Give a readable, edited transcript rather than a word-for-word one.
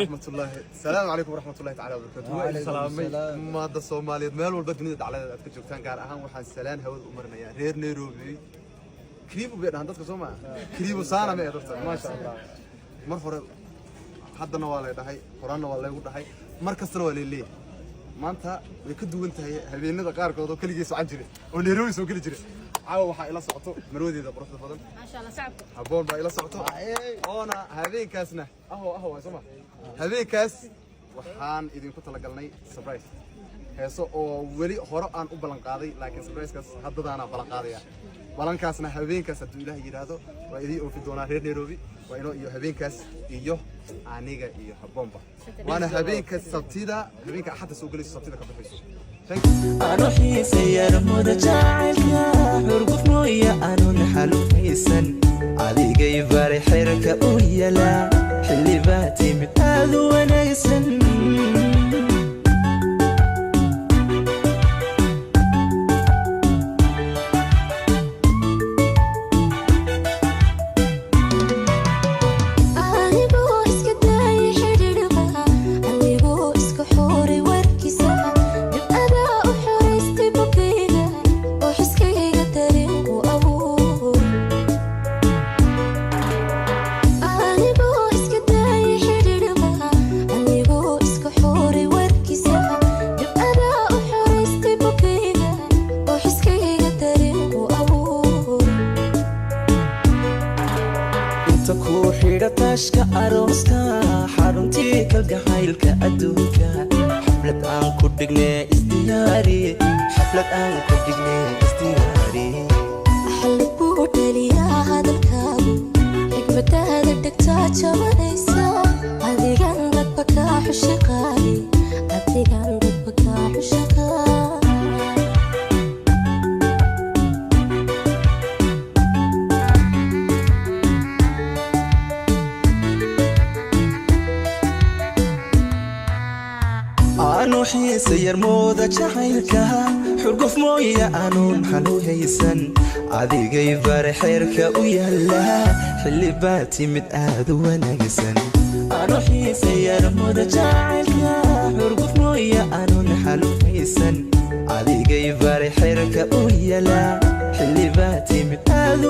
Raxmatullaahi, asalaamu calaykum waraxmatullahi tacaala wabarakatu. Waa idin salaamay ummadda Soomaaliyeed meel walba dunida dacladeeda aad ka joogtaan. Gaar ahaan waxaan salaan hawada u marinayaa reer Nairobi. Karibu bay dhahan dadka, soo maa? Karibu sana ma ee dadka, maasha Allah. Mar hore haddana waa lay dhahay, horaanna waa laygu dhahay, mar kastana waa lay leeyahay. Maanta way ka duwan tahay habeenada qaarkood oo keligii socon jiray oo Nairobi soo geli jiray. Caawa waxaa ila socoto marwadeeda quruxda badan. Maasha Allah, sacabka. Habboon baa ila socoto oona habeenkaasna aho aho waay, soo ma? Habeenkaas waxaan idinku talagalnay surprise, heeso oo weli hore aan u ballan qaaday, laakiin surprise-kaas haddadaanaa ballan qaadaya. Ballankaasna habeenkaas hadduu Ilaah yidhaahdo waa idiin oofin doonaa. Reer Nairobi, waa inoo iyo habeenkaas iyo aniga iyo Habboonba, waana habeenka Sabtida, habeenka Axadda soo gelayso, Sabtida ka baxayso. Thank you. Anu xiisayar muda jacaylka, xurguf mooya anun xalufaysan, adigay baray xeerka u yala, xilli baa timid aad u wanaagsan. Anigoo iska daayay xidhiidhba, anigoo iska xooray warkiisa, dib adaa u xoraystay bogayga oo xiskayga dareenku abuur. Anigoo iska daayay xidhiidhba, anigoo iska xooray warkiisa, dib adaa u xoraystay bogayga oo xiskayga dareenku abuur. Inta kuu xidha taashka arooska, xaruntii kalgacaylka adduunka, xaflad aan ku dhignee isdiyaari, xaflad aan ku dhignee isdiyaari. Xalli buu dhaliyaa hadalkaagu, xikmadaada dhegtaa jabanaysa, adigan dadba kaa xushaqaali, adigan dadba kaa xushaqaali. Aanu xiisa yar mooda jacaylka, xurguf mooya aanuun xalu haysan, adigay bare xeerka u yaala, xilli baa timid aad u wanaagsan. Aanu xiisa yar mooda jacaylka, xurguf mooya aanuun xalu haysan, adigay bare xeerka u yaala, xilli baa timid aad u